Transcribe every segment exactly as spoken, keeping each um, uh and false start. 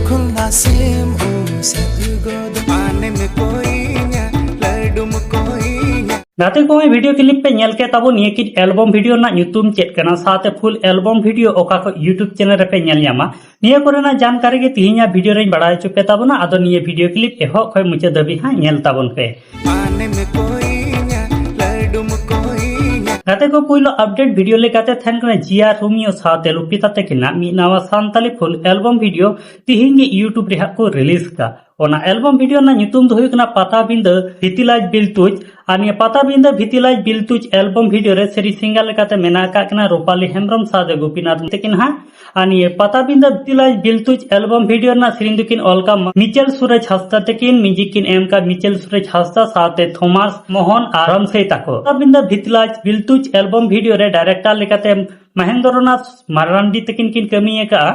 ᱠᱷᱩᱞᱱᱟ ᱥᱮᱢ ᱩᱥᱟᱹᱫ ᱜᱚᱫ ᱯᱟᱱᱮᱢ ᱠᱚᱭᱤᱧᱟ, ᱞᱟᱹᱰᱩᱢ ᱠᱚᱭᱤᱧᱟ᱾ ᱜᱟᱛᱮ ᱠᱚ, ᱱᱚᱜᱼᱚᱭ ᱵᱷᱤᱰᱤᱭᱳ ᱠᱞᱤᱯ ᱯᱮ ᱧᱮᱞ ᱠᱮᱫ ᱛᱟᱵᱚᱱ, ᱱᱤᱭᱟᱹ ᱠᱤ ᱮᱞᱵᱚᱢ ᱵᱷᱤᱰᱤᱭᱳ ᱨᱮᱱᱟᱜ ᱧᱩᱛᱩᱢ ᱪᱮᱫ ᱠᱟᱱᱟ, ᱥᱟᱶᱛᱮ ᱯᱷᱩᱞ ᱮᱞᱵᱚᱢ ᱵᱷᱤᱰᱤᱭᱳ ᱚᱠᱟ ᱠᱷᱚᱱ YouTube ᱪᱮᱱᱮᱞ ᱨᱮᱯᱮ ᱧᱮᱞ ᱧᱟᱢᱟ, ᱱᱤᱭᱟᱹ ᱠᱚᱨᱮᱱᱟᱜ ᱡᱟᱱᱠᱟᱨᱤ ᱜᱮ ᱛᱤᱦᱤᱧᱟᱜ ᱵᱷᱤᱰᱤᱭᱳ ᱨᱮᱧ ᱵᱟᱲᱟᱭ ᱦᱚᱪᱚ ᱯᱮ ᱛᱟᱵᱚᱱᱟ᱾ ᱟᱫᱚ ᱱᱤᱭᱟᱹ ᱵᱷᱤᱰᱤᱭᱳ ᱠᱞᱤᱯ ᱮᱦᱚᱵ ᱠᱷᱚᱱ ᱢᱩᱪᱟᱹᱫ ᱫᱷᱟᱹᱵᱤᱡ ᱦᱟᱸᱜ ᱧᱮᱞ ᱛᱟᱵᱚᱱ ᱯᱮ᱾ ᱯᱟᱱᱮᱢ ᱠᱚᱭᱤᱧᱟ, ᱞᱟᱹᱰᱩᱢ ᱠᱚᱭᱤᱧᱟ᱾ ᱜᱟᱛᱮ ᱠᱚ, ᱯᱩᱭᱞᱩ ᱟᱯᱰᱮᱴ ᱵᱷᱤᱰᱤᱭᱳ ᱞᱮᱠᱟᱛᱮ ᱛᱟᱦᱮᱱ ᱠᱟᱱᱟ ᱡᱤ ᱟᱨ ᱨᱳᱢᱤᱭᱳ ᱥᱟᱶᱛᱮ ᱞᱩᱯᱤᱛᱟ ᱛᱟᱹᱠᱤᱱᱟᱜ ᱢᱤᱫ ᱱᱟᱣᱟ ᱥᱟᱱᱛᱟᱞᱤ ᱯᱷᱩᱞ ᱮᱞᱵᱚᱢ ᱵᱷᱤᱰᱤᱭᱳ ᱛᱤᱦᱤᱧ ᱜᱮ YouTube ᱨᱮ ᱦᱟᱸᱜ ᱠᱚ ᱨᱤᱞᱤᱡᱽ ᱠᱟᱜ᱾ ᱚᱱᱟ ᱮᱞᱵᱚᱢ ᱵᱷᱤᱰᱤᱭᱳ ᱨᱮᱱᱟᱜ ᱧᱩᱛᱩᱢ ᱫᱚ ᱦᱩᱭᱩᱜ ᱠᱟᱱᱟ ᱯᱟᱛᱟᱵᱤᱸᱫᱟᱹ ᱵᱷᱤᱛᱤᱞᱟᱡ ᱵᱤᱞᱛᱩᱡ᱾ ᱟᱨ ᱱᱤᱭᱟᱹ ᱯᱟᱛᱟᱵᱤᱸᱫᱟᱹ ᱵᱷᱤᱛᱤᱞᱟᱡ ᱵᱤᱞᱛᱩᱡ ᱮᱞᱵᱚᱢ ᱵᱷᱤᱰᱤᱭᱳ ᱨᱮ ᱥᱮᱨᱮᱧ ᱥᱤᱝᱜᱟᱨ ᱞᱮᱠᱟᱛᱮ ᱢᱮᱱᱟᱜ ᱟᱠᱟᱫ ᱠᱤᱱᱟ ᱨᱩᱯᱟᱞᱤ ᱦᱮᱢᱵᱨᱚᱢ ᱥᱟᱶᱛᱮ ᱜᱳᱯᱤᱱᱟᱛᱷ ᱛᱟᱹᱠᱤᱱ ᱦᱟᱸᱜ᱾ ᱟᱨ ᱱᱤᱭᱟᱹ ᱯᱟᱛᱟᱵᱤᱸᱫᱟᱹ ᱵᱷᱤᱛᱤᱞᱟᱡ ᱵᱤᱞᱛᱩᱡ ᱮᱞᱵᱚᱢ ᱵᱷᱤᱰᱤᱭᱳ ᱨᱮᱱᱟᱜ ᱥᱮᱨᱮᱧ ᱫᱚᱠᱤᱱ ᱚᱞ ᱠᱟᱜ ᱢᱤᱪᱮᱞ ᱥᱩᱨᱮᱡᱽ ᱦᱟᱸᱥᱫᱟ ᱛᱟᱹᱠᱤᱱ, ᱢᱤᱭᱩᱡᱤᱠ ᱠᱤᱱ ᱮᱢ ᱠᱟᱜ ᱢᱤᱪᱮᱞ ᱥᱩᱨᱮᱡᱽ ᱦᱟᱸᱥᱫᱟ ᱥᱟᱶᱛᱮ ᱛᱷᱚᱢᱟᱥ ᱢᱳᱦᱚᱱ ᱟᱨ ᱨᱟᱢᱥᱮᱭ ᱛᱟᱠᱚ᱾ ᱯᱟᱛᱟᱵᱤᱸᱫᱟᱹ ᱵᱷᱤᱛᱤᱞᱟᱡ ᱵᱤᱞᱛᱩᱡ ᱮᱞᱵᱚᱢ ᱵᱷᱤᱰᱤᱭᱳ ᱨᱮ ᱰᱟᱭᱨᱮᱠᱴᱚᱨ ᱞᱮᱠᱟᱛᱮ ᱢᱚᱦᱮᱱᱫᱨᱚᱱᱟᱛᱷ ᱢᱟᱨᱟᱱᱰᱤ ᱛᱟᱹᱠᱤᱱ ᱠᱤᱱ ᱠᱟᱹᱢᱤ ᱟᱠᱟᱫᱼᱟ᱾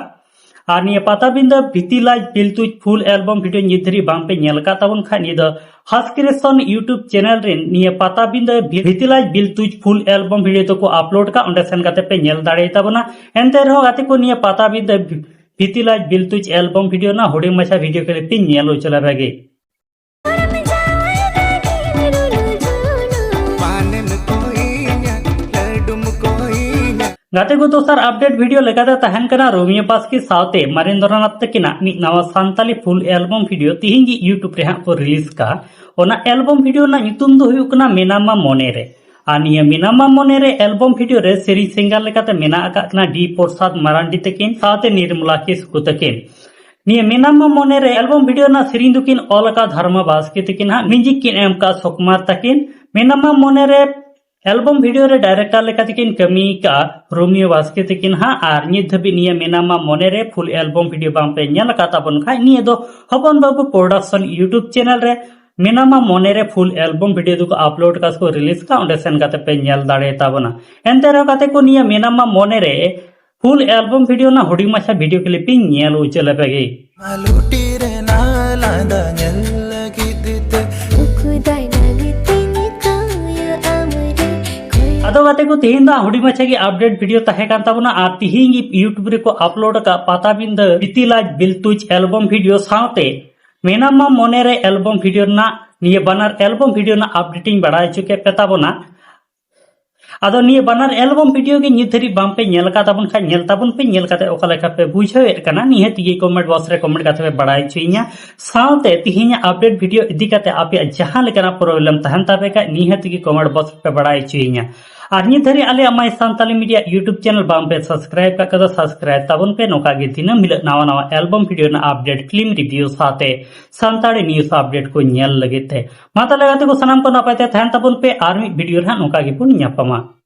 ᱟᱨ ᱱᱤᱭᱟᱹ ᱯᱟᱛᱟᱵᱤᱸᱫᱟᱹ ᱵᱷᱤᱛᱤᱞᱟᱡ ᱵᱤᱞᱛᱩᱡ ᱯᱷᱩᱞ ᱮᱞᱵᱚᱢ ᱵᱷᱤᱰᱤᱭᱳ ᱱᱤᱛ ᱫᱷᱟᱹᱨᱤᱡ ᱵᱟᱝ ᱯᱮ ᱧᱮᱞ ᱟᱠᱟᱫ ᱛᱟᱵᱚᱱ ᱠᱷᱟᱡ, ᱱᱤᱭᱟᱹ ᱫᱚ ᱦᱟᱥ ᱠᱨᱤᱭᱮᱥᱚᱱ YouTube ᱪᱮᱱᱮᱞ ᱨᱮ ᱱᱤᱭᱟᱹ ᱯᱟᱛᱟᱵᱤᱸᱫᱟᱹ ᱵᱷᱤ-, ᱵᱷᱤᱛᱤᱞᱟᱡ ᱵᱤᱞᱛᱩᱡ ᱯᱷᱩᱞ ᱮᱞᱵᱚᱢ ᱵᱷᱤᱰᱤᱭᱳ ᱫᱚᱠᱚ ᱟᱯᱞᱳᱰ ᱠᱟᱜ, ᱚᱸᱰᱮ ᱥᱮᱱ ᱠᱟᱛᱮ ᱯᱮ ᱧᱮᱞ ᱫᱟᱲᱮᱭᱟᱛᱟ ᱵᱚᱱᱟ᱾ ᱮᱱᱛᱮ ᱨᱮᱦᱚᱸ ᱜᱟᱛᱮ ᱠᱚ, ᱱᱤᱭᱟᱹ ᱯᱟᱛᱟᱵᱤᱸᱫᱟᱹ ᱵᱷᱤ-, ᱵᱷᱤᱛᱤᱞᱟᱡ ᱵᱤᱞᱛᱩᱡ ᱮᱞᱵᱚᱢ ᱵᱷᱤᱰᱤᱭᱳ ᱨᱮᱱᱟᱜ ᱦᱩᱰᱤᱧ ᱢᱟᱪᱷᱟ ᱵᱷᱤᱰᱤᱭᱳ ᱠᱞᱤᱯ ᱤᱧ ᱧᱮᱞ ᱦᱚᱪᱚ ᱞᱮᱯᱮ ᱜᱮ᱾ ᱯᱟᱱᱮᱢ ᱠᱚᱭᱤᱧᱟ, ᱞᱟᱹᱰᱩᱢ ᱠᱚᱭᱤᱧᱟ᱾ ᱜᱟᱛᱮ ᱠᱚ, ᱫᱚᱥᱟᱨ ᱟᱯᱰᱮᱴ ᱵᱷᱤᱰᱤᱭᱳ ᱞᱮᱠᱟᱛᱮ ᱛᱟᱦᱮᱱ ᱠᱟᱱᱟ ᱨᱳᱢᱤᱭᱳ ᱵᱟᱥᱠᱮ ᱥᱟᱶᱛᱮ ᱢᱟᱨᱮᱱᱫᱨᱚᱱᱟᱛᱷ ᱛᱟᱹᱠᱤᱱᱟᱜ ᱢᱤᱫ ᱱᱟᱣᱟ ᱥᱟᱱᱛᱟᱞᱤ ᱯᱷᱩᱞ ᱮᱞᱵᱚᱢ ᱵᱷᱤᱰᱤᱭᱳ ᱛᱤᱦᱤᱧ ᱜᱮ YouTube ᱨᱮ ᱦᱟᱸᱜ ᱠᱚ ᱨᱤᱞᱤᱡᱽ ᱠᱟᱜᱼᱟ᱾ ᱚᱱᱟ ᱮᱞᱵᱚᱢ ᱵᱷᱤᱰᱤᱭᱳ ᱨᱮᱱᱟᱜ ᱧᱩᱛᱩᱢ ᱫᱚ ᱦᱩᱭᱩᱜ ᱠᱟᱱᱟ ᱢᱮᱱᱟᱢᱟ ᱢᱚᱱᱮ ᱨᱮ᱾ ᱟᱨ ᱱᱤᱭᱟᱹ ᱢᱮᱱᱟᱢᱟ ᱢᱚᱱᱮ ᱨᱮ ᱮᱞᱵᱚᱢ ᱵᱷᱤᱰᱤᱭᱳ ᱨᱮ ᱥᱮᱨᱮᱧ ᱥᱤᱝᱜᱟᱨ ᱞᱮᱠᱟᱛᱮ ᱢᱮᱱᱟᱜ ᱟᱠᱟᱫ ᱠᱤᱱᱟ ᱰᱤ ᱯᱨᱚᱥᱟᱫᱽ ᱢᱟᱨᱟᱱᱰᱤ ᱛᱟᱹᱠᱤᱱ ᱥᱟᱶᱛᱮ ᱱᱤᱨᱢᱚᱞᱟ ᱠᱤᱥᱠᱩ ᱛᱟᱹᱠᱤᱱ᱾ ᱱᱤᱭᱟᱹ ᱢᱮᱱᱟᱢᱟ ᱢᱚᱱᱮ ᱨᱮ ᱮᱞᱵᱚᱢ ᱵᱷᱤᱰᱤᱭᱳ ᱨᱮᱱᱟᱜ ᱥᱮᱨᱮᱧ ᱫᱚᱠᱤᱱ ᱚᱞ ᱟᱠᱟᱫ ᱫᱷᱟᱨᱢᱟ ᱵᱟᱥᱠᱮ ᱛᱟᱹᱠᱤᱱ ᱦᱟᱸᱜ, ᱢᱤᱭᱩᱡᱤᱠ ᱠᱤᱱ ᱮᱢ ᱟᱠᱟᱫ ᱥᱩᱠᱩᱢᱟᱨ ᱛᱟᱹᱠᱤᱱ᱾ ᱢᱮᱱᱟᱢᱟ ᱢᱚᱱᱮ ᱨᱮ ᱮᱞᱵᱚᱢ ᱵᱷᱤᱰᱤᱭᱳ ᱨᱮ ᱰᱟᱭᱨᱮᱠᱴᱚᱨ ᱞᱮᱠᱟ ᱛᱮᱠᱤᱱ ᱠᱟᱹᱢᱤ ᱟᱠᱟᱫ ᱨᱳᱢᱤᱭᱳ ᱵᱟᱥᱠᱮ ᱛᱟᱹᱠᱤᱱ ᱦᱟᱸᱜ᱾ ᱟᱨ ᱱᱤᱛ ᱫᱷᱟᱹᱵᱤᱡ ᱱᱤᱭᱟᱹ ᱢᱮᱱᱟᱢᱟ ᱢᱚᱱᱮ ᱨᱮ ᱯᱷᱩᱞ ᱮᱞᱵᱚᱢ ᱵᱷᱤᱰᱤᱭᱳ ᱵᱟᱝ ᱯᱮ ᱧᱮᱞ ᱟᱠᱟᱫ ᱛᱟᱵᱚᱱ ᱠᱷᱟᱡ, ᱱᱤᱭᱟᱹ ᱫᱚ ᱦᱚᱯᱚᱱ ᱵᱟᱹᱵᱩ ᱯᱨᱚᱰᱟᱠᱥᱚᱱ YouTube ᱪᱮᱱᱮᱞ ᱨᱮ ᱢᱮᱱᱟᱢᱟ ᱢᱚᱱᱮ ᱨᱮ ᱯᱷᱩᱞ ᱮᱞᱵᱚᱢ ᱵᱷᱤᱰᱤᱭᱳ ᱫᱚᱠᱚ ᱟᱯᱞᱳᱰ ᱠᱟᱜ ᱥᱮ ᱠᱚ ᱨᱤᱞᱤᱡᱽ ᱠᱟᱜ, ᱚᱸᱰᱮ ᱥᱮᱱ ᱠᱟᱛᱮ ᱯᱮ ᱧᱮᱞ ᱫᱟᱲᱮᱭᱟᱛᱟ ᱵᱚᱱᱟ᱾ ᱮᱱᱛᱮ ᱨᱮᱦᱚᱸ ᱜᱟᱛᱮ ᱠᱚ, ᱱᱤᱭᱟᱹ ᱢᱮᱱᱟᱢᱟ ᱢᱚᱱᱮ ᱨᱮ ᱯᱷᱩᱞ ᱮᱞᱵᱚᱢ ᱵᱷᱤᱰᱤᱭᱳ ᱨᱮᱱᱟᱜ ᱦᱩᱰᱤᱧ ᱢᱟᱪᱷᱟ ᱵᱷᱤᱰᱤᱭᱳ ᱠᱞᱤᱯ ᱤᱧ ᱧᱮᱞ ᱦᱚᱪᱚ ᱞᱮᱯᱮ ᱜᱮ᱾ ᱢᱟ ᱞᱩᱴᱤ ᱨᱮᱱᱟᱜ ᱞᱟᱸᱫᱟ ᱧᱮᱞ ᱞᱟᱹᱜᱤᱫ ᱛᱮ᱾ ᱩᱠᱩᱫᱟᱭ ᱞᱟᱹᱜᱤᱫ ᱛᱤᱧ ᱠᱚᱭᱚᱜ ᱟᱢ ᱨᱮ, ᱠᱚᱭᱚᱜ ᱟᱫᱚ ᱜᱟᱛᱮ ᱠᱚ, ᱛᱮᱦᱮᱧ ᱫᱚ ᱦᱩᱰᱤᱧ ᱢᱟᱪᱷᱟ ᱜᱮ update video ᱛᱟᱦᱮᱸ ᱠᱟᱱ ᱛᱟᱵᱚᱱᱟ᱾ ᱟᱨ ᱛᱮᱦᱮᱧ ᱜᱮ YouTube ᱨᱮᱠᱚ upload ᱟᱠᱟᱫ ᱯᱟᱛᱟᱵᱤᱸᱫᱟᱹ ᱯᱨᱤᱛᱤᱞᱟᱡᱽ ᱵᱤᱞᱛᱩᱡᱽ album video ᱥᱟᱶᱛᱮ ᱢᱮᱱᱟᱢᱟ ᱢᱚᱱᱮᱨᱮ album video ᱨᱮᱱᱟᱜ, ᱱᱤᱭᱟᱹ ᱵᱟᱱᱟᱨ album video ᱨᱮᱱᱟᱜ update ᱤᱧ ᱵᱟᱲᱟᱭ ᱦᱚᱪᱚ ᱠᱮᱫ ᱯᱮ ᱛᱟᱵᱚᱱᱟ᱾ ᱟᱫᱚ ᱱᱤᱭᱟᱹ ᱵᱟᱱᱟᱨ album video ᱜᱮ ᱱᱤᱛ ᱫᱷᱟᱹᱨᱤᱡ ᱵᱟᱝ ᱯᱮ ᱧᱮᱞ ᱟᱠᱟᱫ ᱛᱟᱵᱚᱱ ᱠᱷᱟᱱ, ᱧᱮᱞ ᱛᱟᱵᱚᱱ ᱯᱮ, ᱧᱮᱞ ᱠᱟᱛᱮ ᱚᱠᱟ ᱞᱮᱠᱟ ᱯᱮ ᱵᱩᱡᱷᱟᱹᱣᱮᱫ ᱠᱟᱱᱟ, ᱱᱤᱦᱟᱹᱛ ᱜᱮ comment box ᱨᱮ comment ᱠᱟᱛᱮ ᱯᱮ ᱵᱟᱲᱟᱭ ᱦᱚᱪᱚᱭᱤᱧᱟ᱾ ᱥᱟᱶᱛᱮ ᱛᱮᱦᱮᱧᱟᱜ update video ᱤᱫᱤ ᱠᱟᱛᱮ ᱟᱯᱮᱭᱟᱜ ᱡᱟᱦᱟᱸ ᱞᱮᱠᱟᱱᱟᱜ problem ᱛᱟᱦᱮᱱ ᱛᱟᱯᱮ ᱠᱷᱟᱡ, ᱱᱤᱦᱟᱹᱛ ᱜᱮ comment box ᱨᱮ ᱯᱮ ᱵᱟᱲᱟᱭ ᱦᱚᱪᱚᱭᱤᱧᱟ᱾ ᱟᱨ ᱱᱤᱛ ᱫᱷᱟᱹᱨᱤᱡ ᱟᱞᱮᱭᱟᱜ My Santali Media YouTube channel ᱵᱟᱝ ᱯᱮ subscribe ᱠᱟᱜ ᱠᱷᱟᱡ ᱫᱚ subscribe ᱛᱟᱵᱚᱱ ᱯᱮ᱾ ᱱᱚᱝᱠᱟ ᱜᱮ ᱫᱤᱱᱟᱹᱢ ᱦᱤᱞᱳᱜ ᱱᱟᱣᱟ ᱱᱟᱣᱟ album video ᱨᱮᱱᱟᱜ update, film review ᱥᱟᱶᱛᱮ ᱥᱟᱱᱛᱟᱲᱤ news update ᱠᱚ ᱧᱮᱞ ᱞᱟᱹᱜᱤᱫ ᱛᱮ᱾ ᱢᱟ ᱛᱟᱦᱞᱮ ᱜᱟᱛᱮ ᱠᱚ, ᱥᱟᱱᱟᱢ ᱠᱚ ᱱᱟᱯᱟᱭ ᱛᱮ ᱛᱟᱦᱮᱱ ᱛᱟᱵᱚᱱ ᱯᱮ, ᱟᱨ ᱢᱤᱫ video ᱨᱮ ᱦᱟᱸᱜ ᱱᱚᱝᱠᱟ ᱜᱮᱵᱚᱱ ᱧᱟᱯᱟᱢᱟ᱾